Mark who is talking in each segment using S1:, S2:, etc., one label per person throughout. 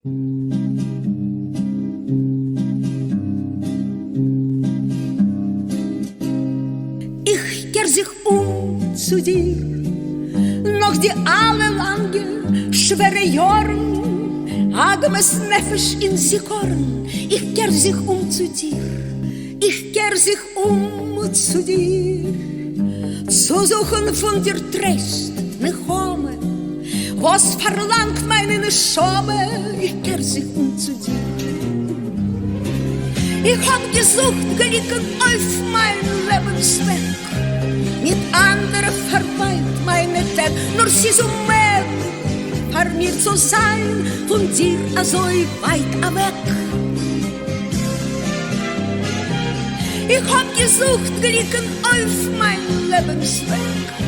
S1: איך קער זיך אום צו דיר נאך די אלע לאנגע שווערע יארן, עגמת נפש אין זיכרון, איך קער זיך אום צו דיר, איך קער זיך אום צו דיר, צו זוכן פון דיר טרייסט, נחמה, וואס פארלאנגט מיין נשמה, איך קער זיך אום צו דיר. איך האב געזוכט גליקן אויף מיין לעבנס וועג, מיט אנדערע פארוויילט מיינע טעג, נאר ס'איז אוממעגליך פאר מיר צו זיין פון דיר אזוי ווייט אוועק. איך האב געזוכט גליקן אויף מיין לעבנס וועג,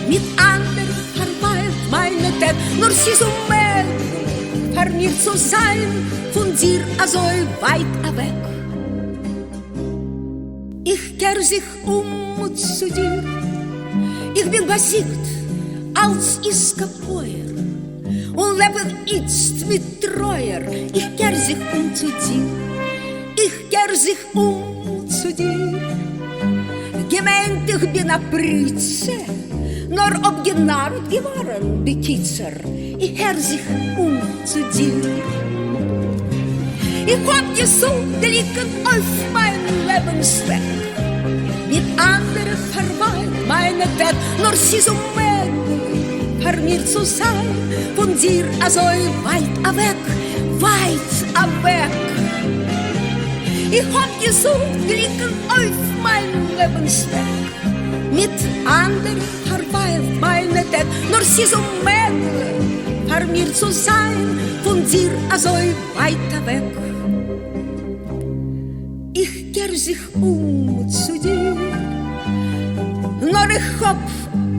S1: מיט אנדערע פארוויילט מיינע טעג, נאר ס'איז אוממעגליך פאר מיר צו זיין פון דיר אזוי ווייט אוועק. איך קער זיך אום צו דיר, איך בין באזיגט, אלץ איז קאפויער, און לעב איך איצט מיט טרויער, איך קער זיך אום צו דיר, איך קער זיך אום צו דיר. געמיינט איך בין א פריצה, נאר אפגענארט געווארן, בקיצור, איך קער זיך אום צו דיר. איך האב געזוכט גליקן אויף מיין לעבנס וועג, מיט אנדערע פארוויילט מיינע טעג, נאר ס'איז אוממעגליך פאר מיר צו זיין פון דיר אזוי ווייט אוועק, ווייט אוועק. איך האב געזוכט גליקן אויף מיין לעבנס וועג, מיט אנדערע פארוויילט מיינע טעג, נאר ס'איז אוממעגליך פאר מיר צו זיין פון דיר אזוי ווייט אוועק. איך קער זיך אום צו דיר, נאר איך האב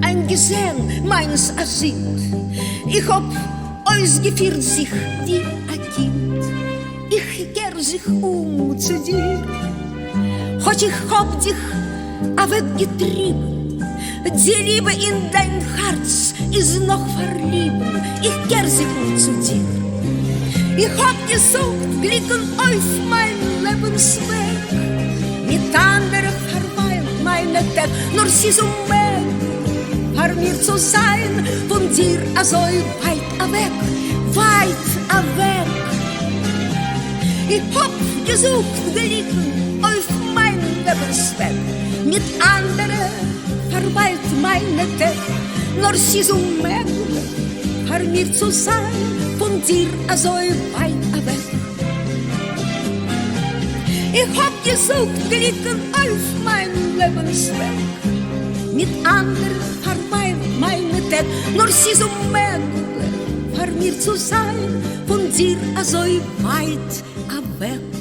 S1: איינגעזען מיינס א זינד, איך האב אויסגעפירט זיך ווי א קינד, איך קער זיך אום צו דיר, כאטש איך האב דיך אוועקגעטריבן, די ליבע אין דיין הארץ איז נאך פארבליבן, איך קער זיך אום צו דיר. איך האב געזוכט גליקן אויף מיין לעבנס וועג, מיט אנדערע פארוויילט מיינע טעג, נאר ס'איז אוממעגליך פאר מיר צו זיין פון דיר אזוי ווייט אוועק, ווייט אוועק. איך האב געזוכט גליקן אויף מיין לעבנס וועג, מיט אנדערע פארוויילט מיינע טעג, נאר ס'איז אוממעגליך פאר מיר צו זיין פון דיר אזוי ווייט אוועק. איך האב געזוכט גליקן אויף מיין לעבנס וועג, מיט אנדערע פארוויילט מיינע טעג, נאר ס'איז אוממעגליך פאר מיר צו זיין פון דיר אזוי ווייט אוועק.